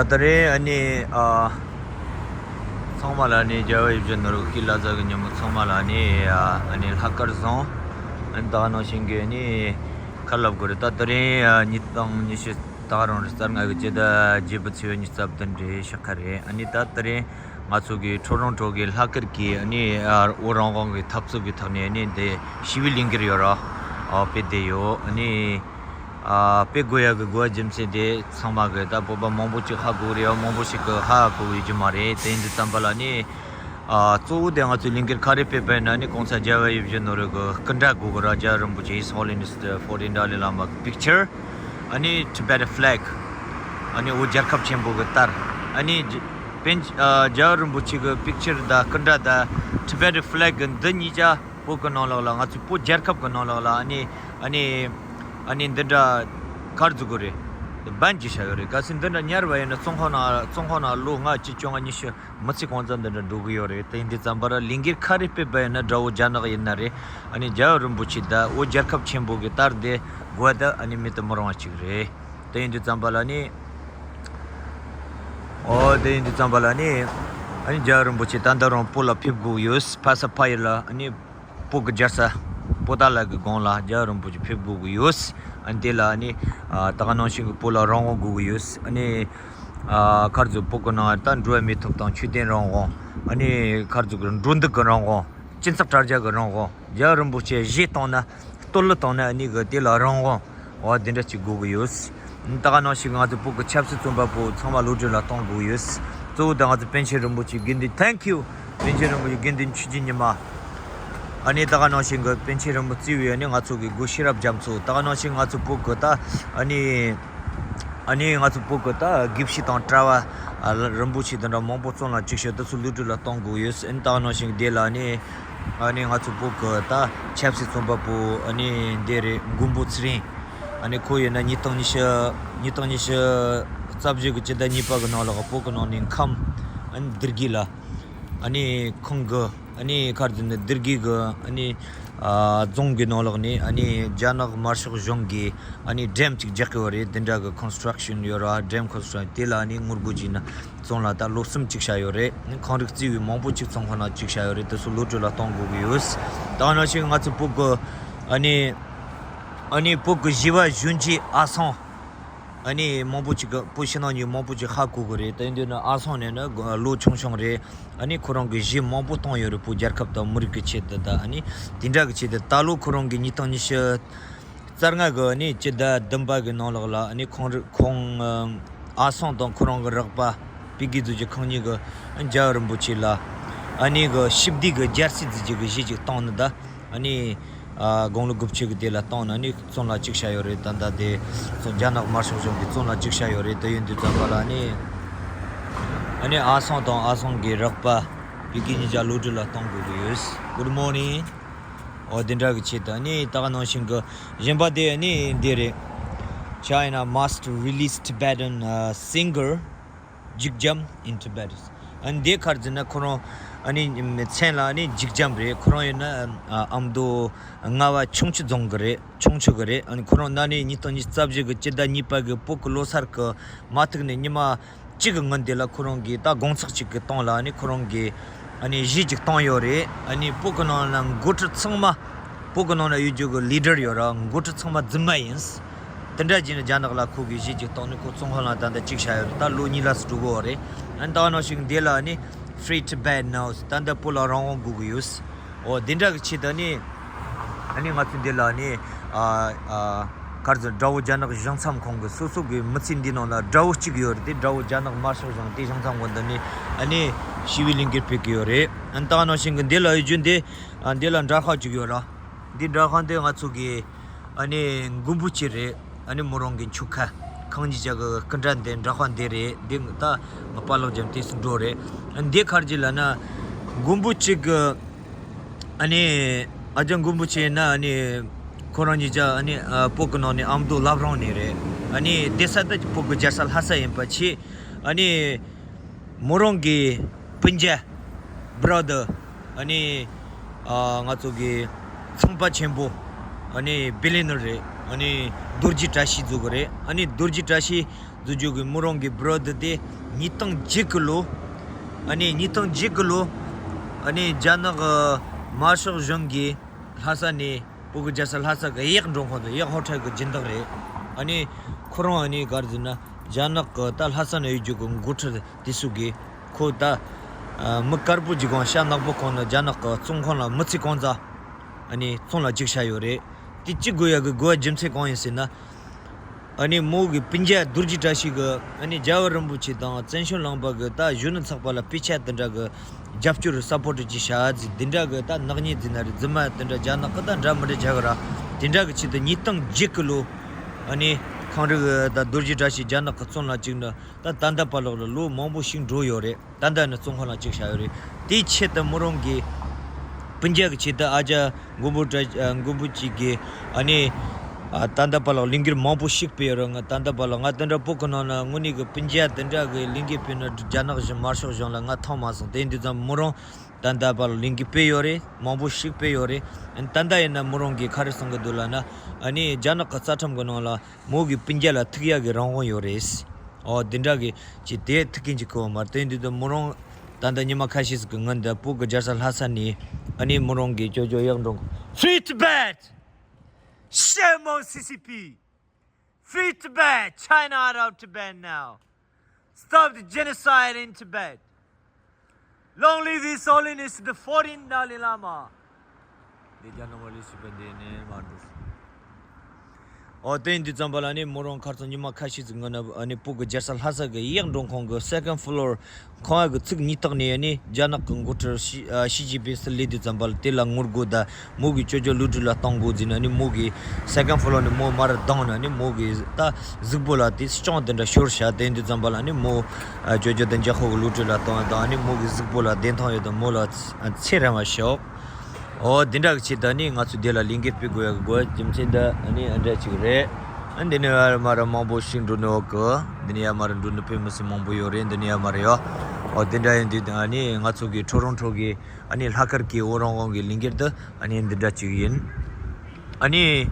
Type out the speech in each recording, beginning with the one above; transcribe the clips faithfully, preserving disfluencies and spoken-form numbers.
ད་ལྟ་རེད། ཨ་ནི་ཨ། ཚང་མ་ལ་ནི་རྒྱལ་བ་ཡིད་བཞིན་ནོར་བུ་སྐྱིད་ལ་བཟང་གི་ཉིན་མོ། ཚང་མ་ལ་ནི་ཨ་ནི་ལྷག་དཀར་བཟང་། ཨ་ནི་ད་ག་ནང་བཞིན་གི་ནི་ཁ་ལབ་དགོས་རེད། ད་ད་རིང་ཨ་ཉིས་སྟོང་ཉི་ཤུ་ད་ག་རང་རེད། རྩ་ལྔ་གི་སྤྱི་ཟླ་བརྒྱད་པའི་ཚེས་ཉི་ཤུ་རྩ་བདུན་རེད། ཤག་ཁ་རེད། ཨ་ནི་ད་ད་རིང་ང་ཚོ་གི་ཊོ་རོན་ཊོ་གི་ལྷག་དཀར་གི་ཨ་ནི་ཨ་བོད་རང་དབང་གི་འཐབ་རྩོད་གི་ཐོག་ནས་ཨ་ནི་འདི་ཞི་བའི་ལས་འགུལ་ཡོད་ར། ཨ་དཔེ་བསྡད་ཡོད། ཨ་ནི། ཨ་དཔེ་དགོས་ཡག་གི་དགོས་པ་རྒྱུ་མཚན་དེ་ཚང་མ་གི་ད་བོད་པ་མང་པོ་ཅིག་ཧ་གོ་རེད། མང་པོ་ཞིག་གི་ཧ་གོ་ཡོད་རྒྱུ་མ་རེད། དེ་ཡིན་དུས་ཙམ་པ་ལ་ནི་ཨ་གཙོ་བོ་དེ་ང་ཚོའི་ལས་འགུལ་ག་རེ་སྤེལ་བ་ཡིན་ན་ནི་གོང་ས་རྒྱལ་བ་ཡིད་བཞིན་ནོར་བུ་གི་སྐུ་འདྲ་དགོས་གི་ར། རྒྱལ་བ་རིན་པོ་ཆེ། His Holiness the Fourteenth Dalai Lama གི་པིག་ཅར། ཨ་ནི་Tibetan flag། ཨ་ནི་བོད་རྒྱལ་ཁབ་ཆེན་པོ་གི་དར། ཨ་ནི་རྒྱ་པཎ་ཨ་རྒྱལ་བ་རིན་པོ་ཆེ་གི་པིག་ཅར་དང་སྐུ་འདྲ་དང་Tibetan flag གི་འདི་གཉིས་ཀ་བོད་གི་ནང་ལོགས་ལ། ང་ཚོའི་བོད་རྒྱལ་ཁབ་གི་ནང་ལོགས་ལ་ཨ་ནི་ཨ་ནི་ཨ་ནི་འདི་འདྲ་ག་རེ་བཟོ་དགོས་རེད། འདི་བན་བྱས་བཞག་ཡོད་རེད། གལ་སྲིད་འདི་འདྲ་ཉར་བ་ཡིན་ན་བཙོན་ཁང་ནང་བཙོན་ཁང་ནང་ལོ་ལྔ་བཅུ་བཅོ་ལྔ་ཉི་ཤུ་མི་ཚེ་གང་ཙམ་འདི་འདྲ་འགྲོ་གི་ཡོད་རེད། དེ་ཡིན་དུས་ཙམ་པ་ལ་ལས་འགུལ་ག་རེ་སྤེལ་བ་ཡིན་ན། དགྲ་བོ་རྒྱ་ནག་ཡིན་ན་རེད། ཨ་ནི་རྒྱལ་བ་རིན་པོ་ཆེ་དང་བོད་རྒྱལ་ཁབ་ཆེན་པོ་གི་དར་དེ་དགོས་ད་ཨ་ནི་མེད་དུ་མི་རུང་བ་ཅིག་རེད། དེ་ཡིན་དུས་ཙམ་པ་ལ་ནི། ཨོ་དེ་ཡིན་དུས་ཙམ་པ་ལ་ནི། ཨ་ནི་རྒྱལ་བ་རིན་པོ་ཆེ་ད་ལྟ་རང་བོད་ལ་ཕེབས་དགོས་ཀྱི་ཡོད། ཕ་ས་ཕ་ཡུལ་ལ་ཨ་ནི་བོད་ཀྱི་རྒྱལ་ས་པོ་ཏཱ་ལ་གི་སྒང་ལ་རྒྱལ་བ་རིན་པོ་ཆེ་ཕེབས་དགོས་ཀྱི་ཡོད། ཨ་ནི་དེ་ལ་ཨ་ནི་ཨ་ད་ག་ནང་བཞིན་གྱི་བོད་ལ་རང་དབང་དགོས་ཀྱི་ཡོད། ཨ་ནི་ཨ་ག་རེ་ཟེར། བོད་ཀྱི་ནང་ད་འགྲོ་བ་མིའི་ཐོབ་ཐང་། ཆོས་དད་རང་དབང་། ཨ་ནི་ག་རེ་ཟེར། འགྲོ་འདུག་གི་རང་དབང་། སྤྱི་ཚོགས་དྲ་རྒྱ་གི་རང་དབང་། རྒྱལ་བ་རིན་པོ་ཆེ་གཞས་བཏང་ན། གཏོར་བརླག་བཏང་ན་ཨ་ནི་གི་དེ་ལ་རང་དབང་། འོ་དེ་འདྲ་ཅིག་དགོས་ཀྱི་ཡོད། ད་ག་ནང་བཞིན་ང་ཚོ་བོད་ཀྱི་ཆབ་སྲིད་བཙོན་པ་པོ་ཚང་མ་གློད་གྲོལ་ལ་གཏོང་དགོས་ཀྱི་ཡོད། གཙོ་བོ་ད་ང་ཚོ་པཎ་ཆེན་རིན་པོ་ཆེ་དགེ་འདུན། Thank you། པཎ་ཆེན་རིན་པོ་ཆེ་དགེ་འདུན་ཆོས་ཀྱི་ཉི་མ། ཨ་ནི་ད་ག་ནང་བཞིན་གྱི་པཎ་ཆེན་རིན་པོ་ཆེ་བའི་ཨ་ནི་ང་ཚོ་གི་སྒོ་ཤེས་རབ་རྒྱ་མཚོ། ད་ག་ནང་བཞིན་ང་ཚོ་བོད་ཀྱི་ད་ཨ་ནི་ཨ་ནི་ང་ཚོ་བོད་ཀྱི་ད་དགེ་བཤེས་དང་གྲྭ་བ་ཨ་རིན་པོ་ཆེ་དེ་འདྲ་མང་པོ་བཙོན་ལ་བཅུག་ཤག་དེ་ཚོ་གློད་གྲོལ་ལ་གཏོང་དགོས་ཡོད། ཨ་ནི་ད་ག་ནང་བཞིན་དེ་ལ་ཨ་ནི་ཨ་ནི་ང་ཚོ་བོད་ཀྱི་ད་ཆབ་སྲིད་བཙོན་པ་པོ་ཨ་ནི་འདི་རེད། མགོན་པོ་ཚེ་རིང་། ཨ་ནི་ཁོ་ཡིན་ན་ཉིས་སྟོང་ཉི་ཤུ་ཉིས་སྟོང་ཉི་ཤུ་རྩ་བཞི་གི་སྤྱི་ཟླ་གཉིས་པ་གི་ནང་ལ་བོད་ཀྱི་ནང་ནས་ཁམས་ཨ་ནི་སྡེ་དགེ་ལ། ཨ་ནི་ཁོང་གི་ཨ་ནི་ག་རེ་ཟེར་ན་སྡེ་དགེ་གི་ཨ་ནི་ཨ་རྫོང་གི་ནང་ལོགས་ནས་ཨ་ནི་རྒྱ་ནག་དམར་ཤོག་གཞུང་གིས་ཨ་ནི་ཌེམ་ཅིག་རྒྱག་གི་ཡོད་རེད། དེ་འདྲ་གི་ཀོན་སི་ཊྲག་ཤན་ཡོད་ར། ཌེམ་ཀོན་སི་ཊྲག་ཤན། དེ་ལ་ཨ་ནི་ངོ་རྒོལ་བྱས་ནས་བཙོན་ལ་ད་ལོ་གསུམ་བཅུག་བཞག་ཡོད་རེད། ཁོང་རིགས་གཙོས་པའི་མང་པོ་ཅིག་བཙོན་ཁང་ནང་བཅུག་བཞག་ཡོད་རེད། དེ་ཚོ་གློད་གྲོལ་ལ་གཏོང་དགོས་ཀྱི་ཡོད། ད་ག་ནང་བཞིན་ང་ཚོ་བོད་གི་ཨ་ནི་ཨ་ནི་བོད་གི་གཞས་པ་གཞོན་སྐྱེས་ཨ་སང་། ཨ་ནི་མང་པོ་ཅིག་གི་བོད་ཕྱི་ནང་གཉིས་མང་པོ་ཅིག་ཧ་གོ་གི་རེད། དེ་ཡིན་དུས་ན་ཨ་སང་ནས་ནི་ལོ་ཆུང་ཆུང་རེད། ཨ་ནི་ཁོ་རང་གི་གཞས་མང་པོ་བཏང་ཡོད་རེད། བོད་རྒྱལ་ཁབ་དང་མི་རིགས་ཀྱི་ཆེད་དུ། ད་ཨ་ནི་དེ་འདྲ་གི་ཆེད་དུ་ད་ལོ་ཁོ་རང་གི་ཉིས་སྟོང་ཉི་ཤུ་རྩ་ལྔ་གི་ཨ་ནི་སྤྱི་ཟླ་བདུན་པ་གི་ནང་ལོགས་ལ་ཨ་ནི་ཁོང་རི་ཁོང་ཨ་སང་དང་ཁོ་རང་གི་རོགས་པ་བི་གེ་རྡོ་རྗེ། ཁོང་གཉིས་ཀྱིས་རྒྱལ་བ་རིན་པོ་ཆེ་ལ་ཨ་ནི་གི་ཞི་བདེ་གི་རྒྱལ་སྲིད་ཟེར་གྱི་གི་གཞས་ཅིག་བཏང་ནི་ད། ཨ་ནི་ཨ་དགུང་ལོ་དགུ་བཅུ་གི་དེ་ལ་བཏང་ནས་ཨ་ནི་བཙོན་ལ་བཅུག་བཞག་ཡོད་རེད། ད་ལྟ་དེ་བཙོན་རྒྱ་ནག་དམར་ཤོག་གཞུང་གིས་བཙོན་ལ་བཅུག་བཞག་ཡོད་རེད། དེ་ཡིན་དུས་ཙམ་པ་ལ་ཨ་ནི་ཨ་ནི་ཨ་སང་དང་ཨ་སང་གི་རོགས་པ་བི་གེ་གཉིས་ཀ་གློད་གྲོལ་ལ་གཏོང་དགོས་ཀྱི་ཡོད། Good morning། འོ་དེ་འདྲ་གི་ཆེད་དུ་ཨ་ནི་ད་ག་ནང་བཞིན་གི་གཞན་པ་དེ་ཨ་ནི་འདི་རེད། China must release Tibetan uh, singer Jikjam in Tibet. ཨ་ནི་འདི་ག་རེ་ཟེར་ན་ཁོ་རང་ཨ་ནི་མཚན་ལ་ཨ་ནི་ཇིག་ཇམ་རེད། ཁོ་རང་ཡིན་ན་ཨ་ཨ་མདོ་རྔ་བ་ཁྱུང་མཆུ་རྫོང་གི་རེད། ཁྱུང་མཆུ་གི་རེད། ཨ་ནི་ཁོ་རང་ན་ནི་ཉིས་སྟོང་ཉི་ཤུ་རྩ་བཞི་གི་སྤྱི་ཟླ་གཉིས་པ་གི་བོད་ཀྱི་ལོ་གསར་གི་མ་ཐུག་ནས་ཉི་མ་གཅིག་གི་སྔོན་དེ་ལ་ཁོ་རང་གིས་ད་དགོང་ཚོགས་གཅིག་གི་སྟེང་ལ་ཨ་ནི་ཁོ་རང་གིས་ཨ་ནི་གཞས་ཅིག་བཏང་ཡོད་རེད། ཨ་ནི་བོད་ཀྱི་ནང་ལ་འགོ་ཁྲིད་ཚང་མ། བོད་ཀྱི་ནང་ན་ཡོད་རྒྱུ་གི་ལི་ཌར་ཡོད་ར། འགོ་ཁྲིད་ཚང་མ་རྫུན་མ་ཡིན། དེ་འདྲ་བྱས་ནས་རྒྱ་ནག་ལ་ཁོ་གིས་གཞས་ཅིག་བཏང་ནས་ཁོ་བཙོན་ཁང་ལ་ད་ལྟ་བཅུག་བཞག་ཡོད་རེད། ད་ལོ་གཉིས་ལྷག་ཙམ་འགྲོ་གི་ཡོད་རེད། ཨ་ནི་ད་ག་ནང་བཞིན་འདི་ལ་ནི་Free Tibet now། ད་ལྟ་བོད་ལ་རང་དབང་དགོས་ཀྱི་ཡོད། འོ་དེ་འདྲ་གི་ཆེད་དུ་ནི་ཨ་ནི་ང་ཚོ་འདི་ལ་ནི་ཨ་ཨ་ག་རེ་ཟེར། དགྲ་བོ་རྒྱ་ནག་གཞུང་ཚབ་ཁང་གི་སོ་སོ་གི་མི་ཚེ་འདི་ནང་ལ་དགྲ་བོ་གཅིག་ཡོད་རེད། དེ་དགྲ་བོ་རྒྱ་ནག་དམར་ཤོག་གཞུང་། དེ་གཞུང་ཚབ་ཁང་འདི་ནི་ཨ་ནི་ཞི་བའི་ལས་འགུལ་སྤེལ་གི་ཡོད་རེད། ཨ་ནི་ད་ག་ནང་བཞིན་གི་འདི་ལ་ཡོད་རྒྱུ་འདི་ཨ་འདི་ལ་འདྲ་ཁང་གཅིག་ཡོད་ར། འདི་འདྲ་ཁང་འདི་ང་ཚོ་གི་ཨ་ནི་མགོན་པོ་ཆེ་རེད། ཨ་ནི་མོ་རང་གི་ཁྱུ་ཁ་ཁང་གཉིས་ཆ་གི་སྐུ་འདྲ་འདི་འདྲ་ཁང་འདི་རེད། འདི་ད་ང་པཱ་ལགས་ཀྱང་དེ་སུ་འགྲོ་རེད། ཨ་འདི་ག་རེ་ལབ་ན་མགོན་པོ་ཆེ་གི་ཨ་ནི་ཨ་ཅག་མགོན་པོ་ཆེ་ན་ཨ་ནི་ཁོ་རང་གཉིས་ཆ་ཨ་ནི་ཨ་བོད་གི་ནང་ནས་ཨ་མདོ་བླ་བྲང་ནས་རེད། ཨ་ནི་བསྡད་ས་ད་བོད་གི་རྒྱལ་ས་ལྷ་ས་ཡིན་པ་ཆེ། ཨ་ནི་མོ་རང་གི་སྤུན་ཀྱག་brother། ཨ་ནི་ཨ་ང་ཚོ་གི་ཚོང་པ་ཆེན་པོ་ཨ་ནི་billionaire རེད། ཨ་ནི་རྡོ་རྗེ་བཀྲ་ཤིས་ཟེར་གི་རེད། ཨ་ནི་རྡོ་རྗེ་བཀྲ་ཤིས་ འཛུགས་རྒྱུ་གི་མོ་རང་གི་བུ་རོ་དེ་དེ་ཉིས་སྟོང་བརྒྱད་གི་ལོ། ཨ་ནི་ཉིས་སྟོང་བརྒྱད་གི་ལོ། ཨ་ནི་རྒྱ་ནག་གི་དམར་ཤོག་གཞུང་གིས་ལྷ་ས་ནས་བོད་ཀྱི་རྒྱལ་ས་ལྷ་ས་གི་གཡག་མགྲོན་ཁང་དུ་གཡག་ཧོ་ཁྲལ་གི་སྦྱིན་བདག་རེད། ཨ་ནི་ཁོ་རང་ཨ་ནི་ག་རེ་ཟེར་ན་རྒྱ་ནག་གི་ད་ལྷ་ས་ནས་ཡོད་རྒྱུ་གི་འགོ་ཁྲིད་དེ་ཚོ་གིས་ཁོ་ད་ཨ་མི་དཀར་པོ་གཅིག་གང་ཤ་ནག་པོ་གང་ནི་རྒྱ་ནག་གི་བཙོན་ཁང་ལ་མི་ཚེ་གང་ཚ་ཨ་ནི་བཙོན་ལ་བཅུག་བཞག་ཡོད་རེད། དེ་བཅུག་དགོས་ཡ་གི་དགོས་པ་རྒྱུ་མཚན་གང་ཡིན་ཟེར་ན། ཨ་ནི་མོ་གི་སྤུན་ཀྱག་རྡོ་རྗེ་བཀྲ་ཤིས་གི་ཨ་ནི་རྒྱལ་བ་རིན་པོ་ཆེ་དང་བཙན་བྱོལ་ལུང་པ་གི་ད་གཞོན་ནུ་ཚོགས་པ་ལ་དཔེ་ཆ་དེ་འདྲ་གི་རྒྱབ་སྐྱོར་སཔོར་ཊི་ཅིག་བྱ་ཟིག་དེ་འདྲ་གི་ད་ནག་ཉེས་ཟིན་ན་རེད། རྫུན་མ་དེ་འདྲ་རྒྱ་ནག་གི་ད་འདྲ་མི་འདྲ་རྒྱ་གི་ར་དེ་འདྲ་གི་ཆེད་དུ་ཉིས་སྟོང་བརྒྱད་གི་ལོ་ཨ་ནི་ཁང་རིག་ད་རྡོ་རྗེ་བཀྲ་ཤིས་རྒྱ་ནག་གི་བཙོན་ལ་བཅུག་ནི་ད་ད་ལྟ་བར་ལོག་ལ་ལོ་མང་པོ་ཞིག་འགྲོ་ཡོད་རེད། ད་ལྟ་ནི་བཙོན་ཁང་ལ་བཅུག་བཞག་ཡོད་རེད། དེའི་ཆེད་དུ་མོ་རང་གི་སྤུན་ཀྱག་གི་ཆེད་དུ་ཨ་ཅག་མགོན་པོ་བཀྲ་ཨ་མགོན་པོ་གཅིག་གིས་ཨ་ནི་ཨ་ད་ལྟ་བར་ལ་ལས་འགུལ་མང་པོ་ཞིག་སྤེལ་ཡོད་རེད། ང་ད་ལྟ་བར་ལ་ང་དེ་འདྲ་བོད་གི་ནང་ན་དངོས་གནས་གི་སྤུན་ཀྱག་དེ་འདྲ་གི་ལས་འགུལ་སྤེལ་ན་རྒྱ་ནག་གཞུང་དམར་ཤོག་གཞུང་ལ་ང་ཐང་མ་སོང་། དེ་ཡིན་དུས་ཙམ་མོ་རང་ད་ལྟ་བར་ལ་ལས་འགུལ་སྤེལ་ཡོད་རེད། མང་པོ་ཞིག་སྤེལ་ཡོད་རེད། ཨ་ནི་ད་ལྟ་ཡིན་ན་མོ་རང་གིས་ག་རེ་གསུང་གི་འདུག་ལབ་ན་ཨ་ནི་རྒྱ་ནག་གི་རྩ་ཁྲིམས་གི་ནང་ལ་མོ་གི་སྤུན་ཀྱག་ལ་ཐུག་ཡག་གི་རང་དབང་ཡོད་རེད། ཨོ་དེ་འདྲ་གི་ཅི་དེ་ཐུག་གིན་ཅིག་གོ་མ་རེད། དེ་འདི་དུ་མོ་རང་ད་ལྟ་ཉི་མ་ཁ་ཤས་ཤིག་གི་སྔོན་དུ་བོད་ཀྱི་རྒྱལ་ས་ལྷ་ས་ནས་ཨ་ནི་མོ་རང་གི་ཅོ་ཅོ་གཡག་འགྲོ། Free Tibet! Shame on C C P! Free Tibet! China out of Tibet now! Stop the genocide in Tibet! Long live His Holiness the fourteenth Dalai Lama! འདི་རྒྱ་ནག་མ་ལུས་སུ་པན་དེ་ནས་མ་འགྲོ། ཨོ་དེ་ཡིན་དུས་ཙམ་པ་ལ་ནི་མོ་རང་ཁར་སང་ཉི་མ་ཁ་ཤས་ཙམ་སྔོན་ན་ཨ་ནི་བོད་ཀྱི་རྒྱལ་ས་ལྷ་ས་གི་གཡག་མགྲོན་ཁང་གི་སེ་ཀན་ཕི་ལོར་ཁང་བ་གི་ཚིགས་ཉིས་སྟག་ནས་ཨ་ནི་རྒྱ་ནག་གི་འགོ་ཁྲིད་ཞི་ཨ་ཞི་ཅིན་ཕིང་སུ་སླེབས་དུས་ཙམ་པ་ལ་དེ་ལ་ངོ་རྒོལ་དང་མོ་གི་ཅོ་ཅོ་ལུས་ཁྲིམས་ལ་གཏོང་དགོས་ཟེར་ནས་ཨ་ནི་མོ་གི་སེ་ཀན་ཕི་ལོར་ནས་མོ་མར་ལྡང་ནས་ཨ་ནི་མོ་གི་ད་གཟུགས་པོ་ལ་དེ་ལྕགས་དེ་འདྲ་ཤོར་བཞག་དེ་ཡིན་དུས་ཙམ་པ་ལ་ཨ་ནི་མོ་ཨ་ཅོ་ཅོ་དང་འཇག་ཁོག་གི་ལུས་ཁྲིམས་ལ་གཏོང་ཡ་དང་ཨ་ནི་མོ་གི་གཟུགས་པོ་ལ་བདེན་ཐང་ཡོད་དང་མོ་ལ་ཚེ་རིང་བ་ཤོག་ཨོ་དེ་འདྲ་གི་ཆེད་དུ་ནི་ང་ཚོས་དེ་ལ་ལས་འགུལ་སྤེལ་དགོས་ཡ་དགོས་རྒྱུ་མཚན་འདི་ནི་འདྲ་ཅིག་རེད། འདི་ནི་ཡར་མར་མང་པོ་ཞིག་འགྲོ་ནི་འོག་གི་འདི་ནི་ཡར་མར་འགྲོ་ནི་དཔེ་མི་སྲིད་མང་པོ་ཡོད་རེད། འདི་ནི་ཡར་མར་ཡོད། ཨོ་དེ་འདྲ་ཡིན་དུས་ནི་ང་ཚོ་གི་ཁྲོ་རོང་ཁྲོ་གི་ནི་ལྷག་དཀར་གི་འོ་རང་དབང་གི་ལས་འགུལ་འདི་ནི་འདི་འདྲ་ཅིག་ཡིན། ཨ་ནི།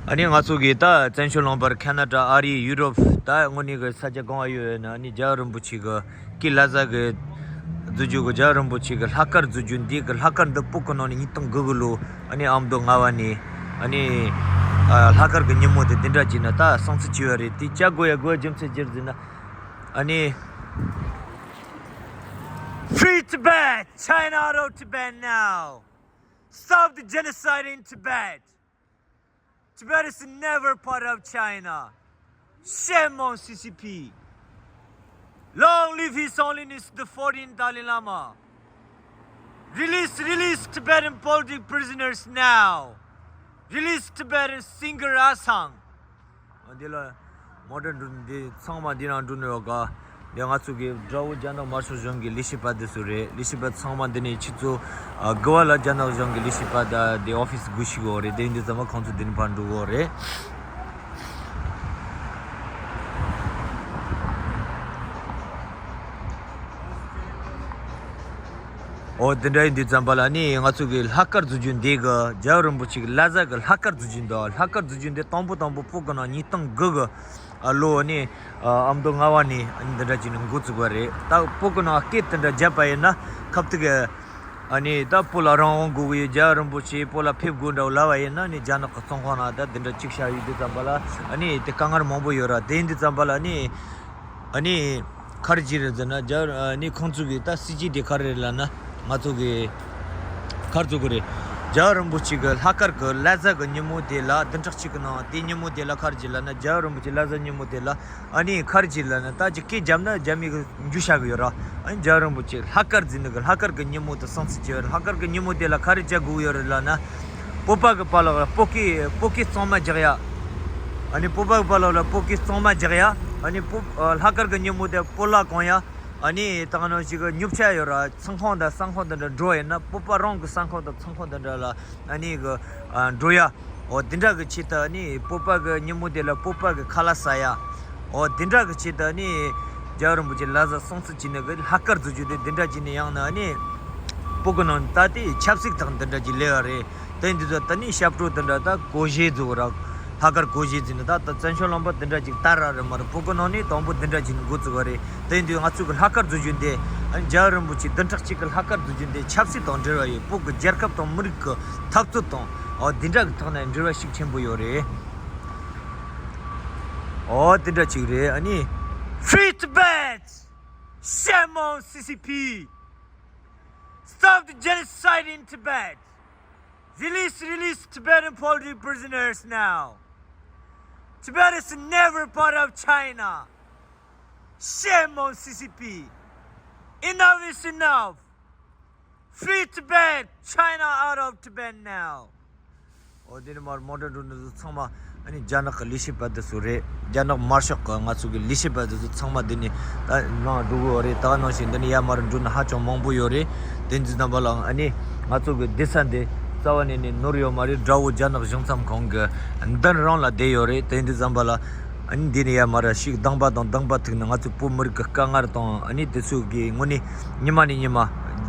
ཨ་ནི་ང་ཚོ་གི་ད་བཙན་བྱོལ་ལུང་པར་ཁ་ན་ཌ་ཨ་རི་ཡུ་རོབ་ད་དངོས་གནས་གི་ས་ཆ་གང་བ་ཡོད་ཡོད་ན་ཨ་ནི་རྒྱལ་བ་རིན་པོ་ཆེ་གི་སྐུ་ལྷ་གཟའ་གི་འཛུལ་རྒྱུ་གི་རྒྱལ་བ་རིན་པོ་ཆེ་གི་ལྷག་དཀར་འཛུལ་རྒྱུ་འདི་གི་ལྷག་དཀར་འདི་བོད་གི་ནང་ནས་ཉིས་སྟོང་དགུ་གི་ལོ་ཨ་ནི་ཨ་མདོ་རྔ་བ་ནས་ཨ་ནི་ཨ་ལྷག་དཀར་གི་ཉིན་མོ་དེ་འདི་འདྲ་བྱས་ན་ད་སྲུང་བརྩི་བྱས་ཡོད་རེད། དེ་བྱ་དགོས་ཡ་དགོས་རྒྱུ་མཚན་ཅི་རེད་ཟེར་ན་ཨ་ནི། Free Tibet! China out of Tibet now! Stop the genocide in Tibet! Tibet is never part of China. Shame on C C P. Long live His Holiness the fourteenth Dalai Lama. Release, release Tibetan political prisoners now. Release Tibetan singer Asang. འདི་ལ་མོ་ཊ་འགྲོ་འདི་ཚང་མ་འདི་ནང་འགྲོ་ནི་ཡོད་ག་འདི་ང་ཚོ་གི་དགྲ་བོ་རྒྱ་ནག་དམར་ཤོག་གཞུང་གི་ལས་བྱེད་པ་འདི་ཚོ་རེད། ལས་བྱེད་པ་ཚང་མ་འདི་ནས་ཁྱེད་ཚོ་ཨ་དགུ་བ་ལ་རྒྱ་ནག་གཞུང་གི་ལས་བྱེད་པ་ད་འདི་ཨོ་ཕི་སི་སྒུག་ཤིག་ཡོད་རེད། དེ་འདི་ཚང་མ་ཁོང་ཚོ་འདི་ནས་ཕར་འགྲོ་གི་ཡོད་རེད། ཨོ་དེ་འདྲ་ཡིན་དུས་ཙམ་པ་ལ་ནི་ང་ཚོ་གི་ལྷག་དཀར་འཛུལ་རྒྱུ་འདི་གི་རྒྱལ་བ་རིན་པོ་ཆེ་གི་བླ་གཟའ་གི་ལྷག་དཀར་འཛུལ་རྒྱུ་འདི་ལྷག་དཀར་འཛུལ་རྒྱུ་འདི་དང་པོ་དང་པོ་བོད་གི་ནང་ཉིས་སྟོང་དགུ་གི་ཨ་ལོ་ནི་ཨ་མདོ་རྔ་བ་ནས་འདི་འདྲ་བྱས་ནས་འགོ་བཙུགས་པ་རེད། ད་བོད་གི་ནང་སྐད་དེ་འདྲ་བརྒྱབ་པ་ཡིན་ན་ཁ་ཐུག་གི་ཨ་ནི་ད་བོད་ལ་རང་དབང་དགོས་ཀྱི་ཡོད། རྒྱལ་བ་རིན་པོ་ཆེ་བོད་ལ་ཕེབས་དགོས་འདྲ་བོ་ལབ་པ་ཡིན་ན་ནི་རྒྱ་ནག་གི་བཙོན་ཁང་ནང་ད་འདི་འདྲ་བཅུག་བཞག་ཡོད་དུས་ཙམ་པ་ལ་ཨ་ནི་དེ་དཀའ་ངལ་མང་པོ་ཡོད་ར། དེ་ཡིན་དུས་ཙམ་པ་ལ་ནི་ཨ་ནི་ག་རེ་བྱས་རེད་ཟེར་ན་རྒྱལ་བ་ཨ་ནི་ཁོང་ཚོ་གི་ད་སྲིད་ཇུས་དེ་ག་རེ་རེད་ལབ་ན་ང་ཚོ་གི་ག་རེ་ཟེར་དགོས་རེད། རྒྱལ་བ་རིན་པོ་ཆེ་གི་ལྷག་དཀར་གི་བླ་གཟའ་གི་ཉིན་མོ་དེ་ལ་བདུན་ཕྲག་གཅིག་གི་ནང་དེ་ཉིན་མོ་དེ་ལ་ག་རེ་བྱས་ལབ་ན་རྒྱལ་བ་རིན་པོ་ཆེ་བླ་གཟའ་ཉིན་མོ་དེ་ལ་ཨ་ནི་ག་རེ་བྱས་ལབ་ན་ད་ཅིག་སྐད་བརྒྱབ་ན་རྒྱ་མི་གི་འཇུ་བྱ་གི་ཡོད་ར། ཨ་ནི་རྒྱལ་བ་རིན་པོ་ཆེ་ལྷག་དཀར་འཛིན་ནི་གི་ལྷག་དཀར་གི་ཉིན་མོ་དེ་སྲུང་བརྩི་བྱས་ཡོད་ར། ལྷག་དཀར་གི་ཉིན་མོ་དེ་ལ་ག་རེ་བྱ་དགོས་ཡོད་རེད་ལབ་ན་བོད་པ་གི་བར་ལ་བོད་སྐད་བོད་སྐད་གཙང་མ་རྒྱག་ཡ། ཨ་ནི་བོད་པ་གི་བར་ལ་བོད་སྐད་གཙང་མ་རྒྱག་ཡ། ཨ་ནི་བོད་ཨ་ལྷག་དཀར་གི་ཉིན་མོ་དེ་སྤོ་ལགས་གོན་ཡ། ཨ་ནི་ད་ག་ནང་བཞིན་གི་ཉོ་ཆ་ཡོད་ར། ཚོང་ཁང་དང་ཟ་ཁང་དེ་འདྲ་འགྲོ་ཡིན་ན་བོད་པ་རང་གི་ཟ་ཁང་དང་ཚོང་ཁང་དེ་འདྲ་ལ་ཨ་ནི་གི་ཨ་འགྲོ་ཡ། འོ་དེ་འདྲ་གི་ཆེད་དུ་ཨ་ནི་བོད་པ་གི་ཉིན་མོ་དེ་ལ་བོད་པ་གི་ཁ་ལག་ཟ་ཡ། འོ་དེ་འདྲ་གི་ཆེད་དུ་ཨ་ནི་རྒྱལ་བ་རིན་པོ་ཆེ་བླ་གཟའ་སྲུང་བརྩི་བྱས་ནི་གི་ལྷག་དཀར་འཛུལ་རྒྱུ་དེ་དེ་འདྲ་བྱས་ནི་ཡང་ན་ཨ་ནི་བོད་གི་ནང་ད་ལྟའི་ཆབ་སྲིད་དང་དེ་འདྲ་གྱི་ལས་ཀ་རེད། དེ་འདི་ཚོ་ད་ནི་ཞབས་བྲོ་དེ་འདྲ་ད་གོ་གཞས་ཚོ་ར། ལྷག་དཀར་གོ་བཞེས་ཟིན་ནི་ད་ད་བཙན་བྱོལ་ལུང་པ་འདི་འདྲ་ཅིག་དར་ར་རེད་མ་རེད། བོད་གི་ནང་ནས་དང་པོ་འདི་འདྲ་ཅིག་འགོ་བཙུགས་པ་རེད། དེ་ཡིན་དུས་ང་ཚོ་གི་ལྷག་དཀར་རྫུ་འཕྲུལ་འདི། རྒྱལ་བ་རིན་པོ་ཆེ་བདུན་ཕྲག་གཅིག་གི་ལྷག་དཀར་རྫུ་འཕྲུལ་འདི་ཆབ་སྲིད་དང་འབྲེལ་བ་ཡོད། བོད་གི་རྒྱལ་ཁབ་དང་མི་རིགས་གི་འཐབ་རྩོད་དང་། འོ་འདི་འདྲ་གི་ཐོག་ནས་འབྲེལ་བ་ཤུགས་ཆེན་པོ་ཡོད་རེད། འོ་འདི་འདྲ་ཅིག་རེད། ཨ་ནི། Free Tibet! Shame on C C P! Stop the genocide in Tibet! Release, release Tibetan political prisoners now! Tibet is never part of China! Shame on C C P! Enough is enough! Free Tibet! China out of Tibet now! འོ་དེ་ནི་མར་མོ་ཊ་འགྲོ་འདི་ཚོ་ཚང་མ་ཨ་ནི་རྒྱ་ནག་གི་ལས་བྱེད་པ་འདི་ཚོ་རེད། རྒྱ་ནག་དམར་ཤོག་གི་ང་ཚོ་གི་ལས་བྱེད་པ་འདི་ཚོ་ཚང་མ་འདི་ནི་ད་ནང་འགྲོ་གི་ཡོད་རེད། ད་ག་ནང་བཞིན་འདི་ནི་ཡར་མར་འགྲོ་ནི་ཧ་ཅང་མང་པོ་ཡོད་རེད། དེ་ཚོ་རྣམ་པ་ལ་ཨ་ནི་ང་ཚོ་གི་སྡོད་ས་འདི་རྩ་བ་ནས་ནི་ནོར་ཡོད་མ་རེད། དགྲ་བོ་རྒྱ་ནག་གཞུང་ཚབ་ཁང་གི་མདུན་རང་ལ་བསྡད་ཡོད་རེད། དེ་འདི་ཙམ་པ་ལ། ཨ་ནི་འདི་ནས་ཡར་མར་ཞིག་གདམ་པ་དང་གདམ་པ་ཐུག་ནས་ང་ཚོ་བོད་མི་རིགས་ཀྱི་དཀའ་ངལ་དང་། ཨ་ནི་དེ་ཚོ་གི་དངོས་གནས་ཉི་མ་ནས་ཉི་མ་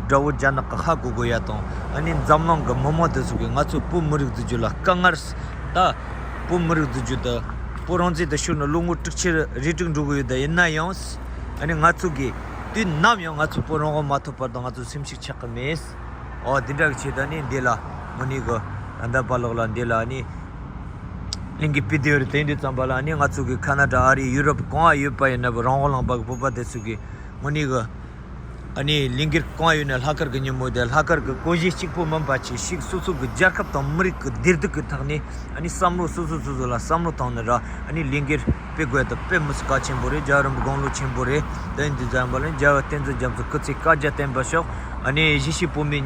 དགྲ་བོ་རྒྱ་ནག་གི་ཧ་གོ་དགོས་ཡ་དང་། ཨ་ནི་འཛམ་གླིང་གི་མི་མང་དེ་ཚོ་གི་ང་ཚོ་བོད་མི་རིགས་འཛུགས་རྒྱུ་ལ་དཀའ་ངལ་ད། བོད་མི་རིགས་འཛུགས་རྒྱུ་དེ་བོད་རང་བཙན་དེ་ཤོར་ནས་ལོ་ངོ་དྲུག་ཅུ་རེ་དྲུག་འགྲོ་གི་ཡོད། ད་ཡིན་ན་ཡང་། ཨ་ནི་ང་ཚོ་གི་དུས་ནམ་ཡང་ང་ཚོ་བོད་རང་དབང་མ་ཐོབ་བར་དུ་ང་ཚོ་སེམས་ཤུགས་ཆག་གི་མེད། ཨོ་དེ་འདྲ་གི་ཆེད་དུ་ནི་འདི་ལ་དངོས་གནས་གི་ད་ལྟ་བར་ལོག་ལ་འདི་ལ་ནི་ལས་འགུལ་སྤེལ་བསྡད་ཡོད་རེད། དེ་འདྲ་ཙམ་པ་ལ་ནི་ང་ཚོ་གི་ཁ་ན་ཌ་ཨ་རི་ཡུ་རོབ་གང་ཡོད་པ་ཡིན་ན་རང་དབང་ལུང་པ་གི་བོད་པ་དེ་ཚོ་གི་དངོས་གནས་གི་ཨ་ནི་ལས་འགུལ་གང་ཡོད་ན་ལྷག་དཀར་གི་ཉིན་མོ་དེ་ལྷག་དཀར་གི་གོ་གཞས་གཅིག་པོ་མིན་པ་ཆེ་ཞིག་སོ་སོ་གི་རྒྱལ་ཁབ་དང་མི་རིགས་གི་བདེ་སྡུག་གི་ཐོག་ནས་ཨ་ནི་བསམ་བློ་སོ་སོ་སོ་སོ་ལ་བསམ་བློ་བཏང་ནས་ར་ཨ་ནི་ལས་འགུལ་སྤེལ་དགོས་དང་སྤེལ་མི་སྲིད་གལ་ཆེན་པོ་རེད། རྒྱལ་བ་རིན་པོ་དགུང་ལོ་ཆེན་པོ་རེད། དེ་འདི་ཙམ་པ་ལ་རྒྱལ་བ་བསྟན་འཛིན་རྒྱ་མཚོ་སྐུ་ཚེ་བསྐལ་བརྒྱར་བརྟན་པར་ཤོག་ཨ་ནི་གཞིས་བྱེས་བོད་མི་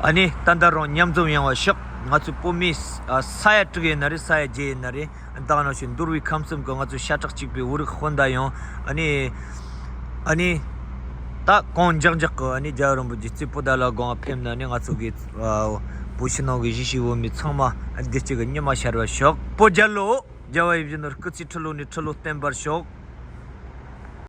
ཨ་ནི་ད་ལྟ་རང་མཉམ་འཛོམས་ཡོང་བར་ཤོག་ང་ཚོ་བོད་མི་ས་ཡ་དྲུག་ཡིན་ན་རེད། ས་ཡ་བརྒྱད་ཡིན་ན་རེད། ད་ག་ནང་བཞིན་འདུལ་བའི་ཁམས་གསུམ་གྱི་ང་ཚོ་ཤ་ཁྲག་གཅིག་པའི་བོད་རིགས་སྤུན་ཟླ་ཡང་ཨ་ནི་ཨ་ནི་ད་གང་མགྱོགས་མགྱོགས་ཀྱི་ཨ་ནི་རྒྱལ་བ་རིན་པོ་ཆེ་རྩེ་པོ་ཏ་ལ་དགོངས་ཕེབས་ན་ནི་ང་ཚོ་གི་བོད་ཕྱི་ནང་གི་གཞིས་བྱེས་བོད་མི་ཚང་མ་བདེ་སྐྱིད་ཀྱི་ཉི་མ་ཤར་བར་ཤོག་བོད་རྒྱལ་ལོ། རྒྱལ་བ་ཡིད་བཞིན་ནོར་བུ་སྐུ་ཚེ་ཁྲི་ལོ་ནས་ཁྲི་ལོ་བརྟན་པར་ཤོག